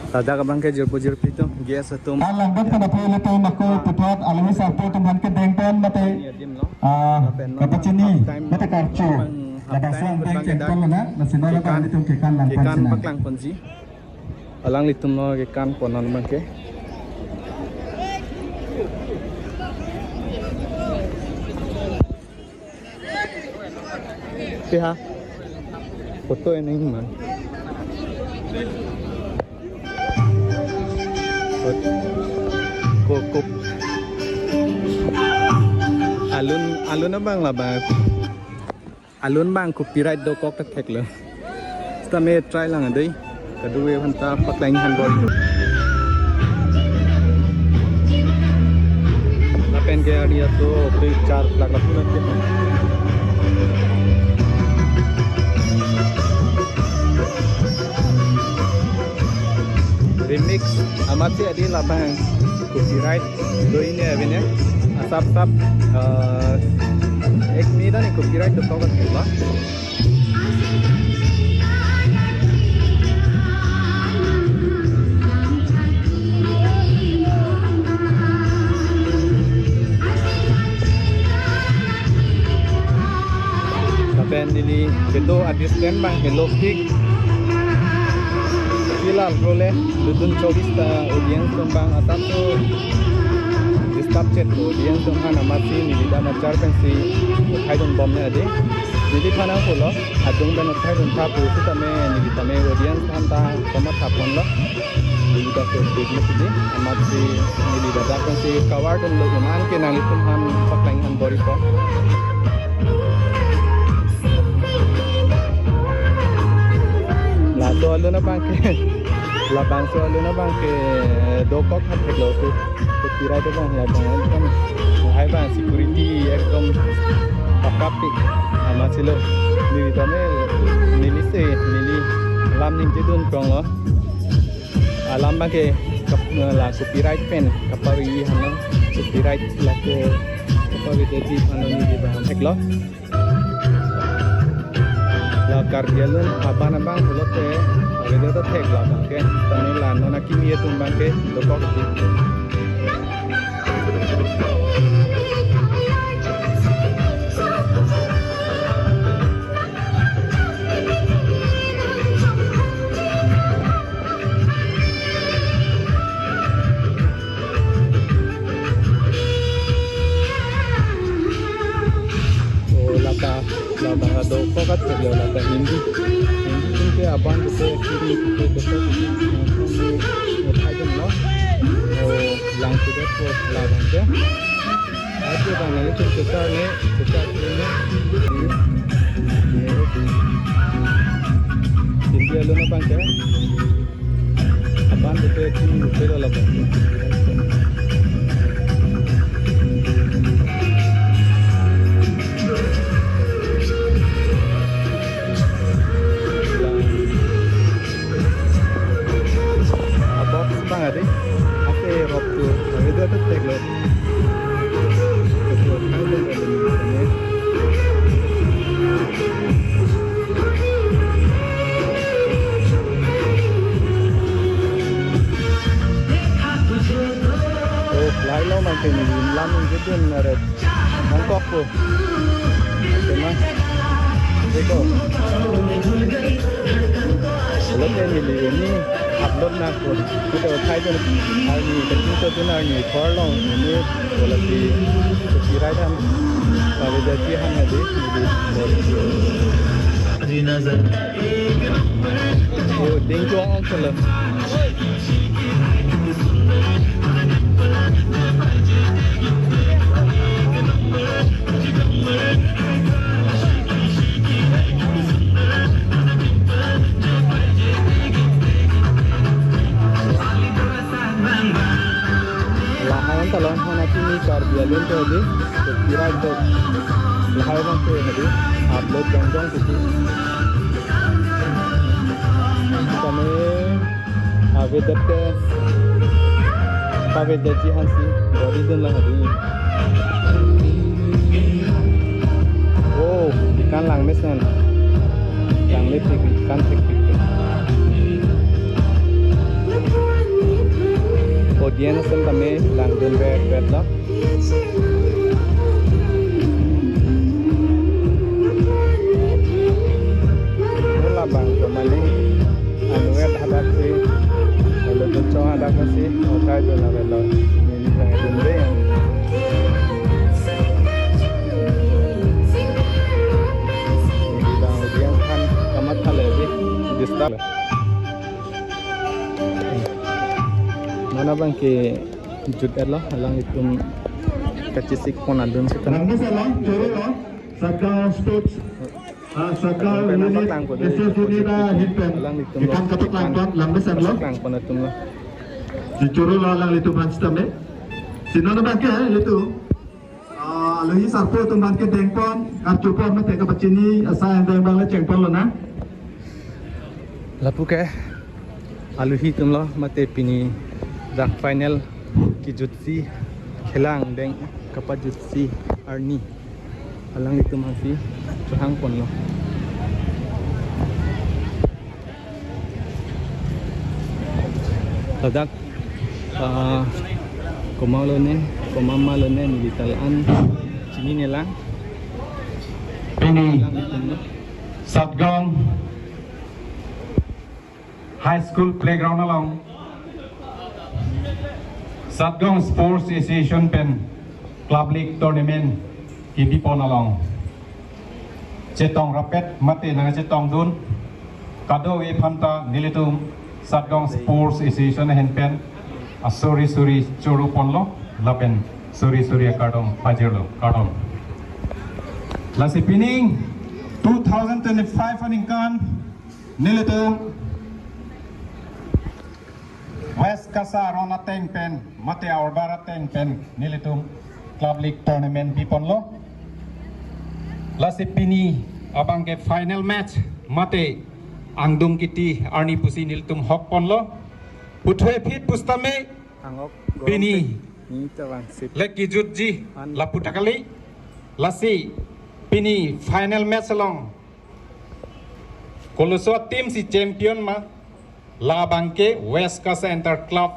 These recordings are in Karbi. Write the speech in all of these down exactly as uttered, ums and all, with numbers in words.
Ladak abang ke jirpo jirpi atum, guest atum. Alang ban kana pele pen ako puthot alohi sarpo atum aphan kedeng pen mate, adim lo. Ah, lapen non kapachini, time mate karcho. Bang hap time labangso bang bang kedeng pen lo na, lasi non kekan, abang itum kekan lang kekan pachini. Paklang ponji. Alanglitum lo kekan pon non abang ke. Pi ha. Photo ini man. Kok, kok. Alun, alun abang labang. Alun abang copyright dokok ta theklo. Sitame try lang adei. Kadokave aphanta paklang han bor. Lapen ke area so, three, four, plak, plak, plak, plak. Remix, amatsi adei labang copyright do ini ya, Vin, ya. Asap, asap, eh, ek minute ini copyright dokok kan, ya. Lapen neli kedo a-distance abang helo pik. Filhal role dudun chobis ta audience atum abang asap so disturb chet lo, audience atum aphan amatsi neli dam achar pensi uthai dun bom ne adei. Neliphan nangpulo, adung pen uthai dun tha pu sitame neli tame audience aphanta kamatha ponlo. Neli ta so pik lo sidi, amatsi neli ladak pensi cover dunlo, amat ke nanglitum aphan paklang han bor-ipo. Laso alun abang ke, labangso alun abang ke dokok hat theklo tu. Copyright abang labang kan. Hai abang security ekdom pakap ti. Amatsi lo. Neli tame, neli se, neli alam ningje dun tong lo. Alam abang ke kap-, la copyright pen kapavi han lo. Copyright lake kapavi jadi han lo neli abang theklo. La Karbi Anglong aban abang pulote, aweather ta thek labang ke, tame la non akimi atum abang ke dokok ti. Oh, lata, lata dokok atheklo, lata Hindi. Hindi ke aban ke kiri ke ke ke lo. Oh, lang sudah ko labang ke. Ajo abang nelitum chechar ne, chechar ne. Hindi alun abang ke. Aban betul, betul lo abang. Abox abang adei, ase rop tu, aweather ta thek lo. Oh, lahai lo abang ke neli alam ningje dun aret. Nangkok ko. Tema. Eko. Lo ke neli ini upload nangkok. Kita uthai dun arni, ketu dun arni, korlong ini, wala si copyright han, wala jadi han adei, neli. Oh, ding jong ong selo. Lahai an talon hana kini Karbi Anglong ke adei, copyright do. Lahai abang ke adei, upload jong jong sisi. Kami aweather ke, aweather ji hansi bor-i dun lang adei. Oh, ikan langmesen. Langmepik, ikan pik pik. Dun bet bet lo. Labang ke mane anu et hadak si, lalu dun chong hadak si, okai dun lo lo. Neli lang dun be. Neli lang diang kan kamat kali si. Disturb. Mana bang ke jut et lo, alanglitum kachesik pon adun seta. Lang mesen lo, choro lo, Satgaon Sports, ah, Satgaon Unit, S S Unit ahin pen ikan katok lang pon, lang mesen lo. Lang pon atum lo. Choro lo alanglitum aphan sitame. Si non abang ke, eh, ilitum. Ah, alohi sarpo atum aphan ke dengpon, karchopon mate kapachini asai angdeng abang le chengpon lonang. Lapu ke alohi atum lo mate pini dak final kejutsi khela angdeng kapajutsi arni alanglitum aphansi chohang ponlo. Ladak, ah, komat lone, komat ma lone neli ta la-an chinine lang. Pini alanglitum lo. Satgaon High School Playground along Satgaon Sports Association pen Club League Tournament kebipon along chetong rapet mate nangchetongdun kadokave aphanta nelitum Satgaon Sports Association ahin pen asuri suri choro ponlo lapen suri suri akardom pajirlo, kardom. Lasi pining two thousand twenty-five aningkan nelitum West Kasa aron ateng pen mate a-order ateng pen nelitum Club League Tournament biponlo. Lasi pini abang ke final match mate angdung kiti arni pusi nelitum hok ponlo. Puthot aphi pusitame pini le kejutji lapu ta kali. Lasi pini final match along koloso team si champion ma, labang ke West Kasa Inter Club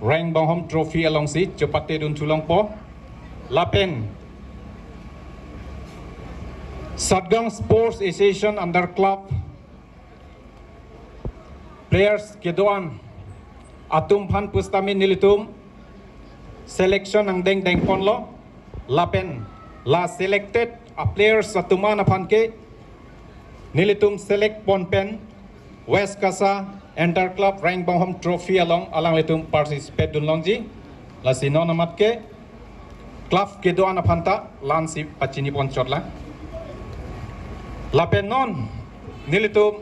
Rengbanghom Trophy alongsi chepatedun thu longpo. Lapen Satgaon Sports Association Under Club players kedo-an atum aphan pusitame nelitum selection angdeng dengponlo. Lapen la selected a-players atum an aphan ke nelitum select pon pen West Kasa Inter Club Rengbanghom Trophy along alanglitum participate dun longji. Lasi non amat ke club kedo-an aphanta la-ansi pachini pon chot lang. Lapen non nelitum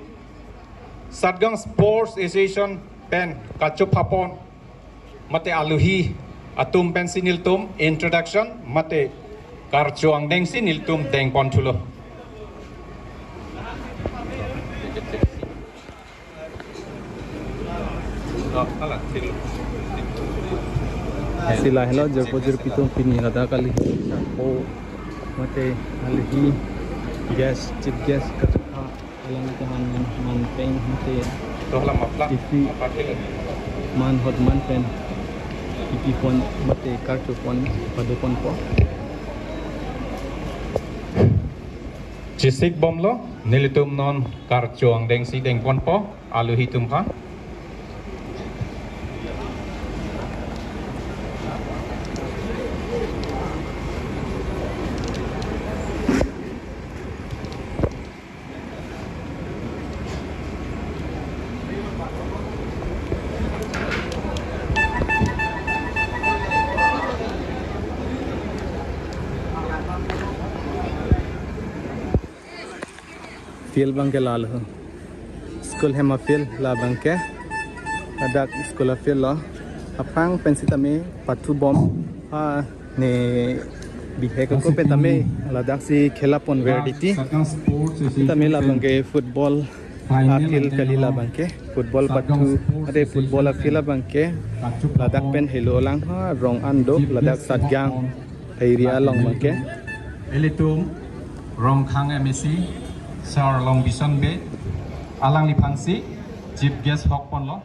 Satgaon Sports Association pen kachopha pon mate alohi atum pensi nelitum introduction mate karcho angdengsi nelitum dengpon thulo. Si lahelo jirpo jirpi atum pini ladak kali. O mate alohi guest, chief guest kachopha. Alang ke man, man pen mate dohlam apla isi apa ke? Man hot man pen isi pon mate karcho pon pado ponpo. Chesik bomlo, nelitum non karcho angdengsi dengponpo alohi atum aphan. Field abang ke lalo. School hem a-field labang ke. Ladak school a-field lo. Aphrang pen sitame pathu bom. Ha ne bihek ako pen tame ladak si khela pon ver diti. Sitame labang ke football a-field kali labang ke. Football pathu ade football a-field abang ke. Ladak pen helo lang ha rong an do ladak Satgaon area along abang ke. Ilitum Rongkhang M A C, Sir Longbison Bey, alangliphansi chief guest hok ponlo.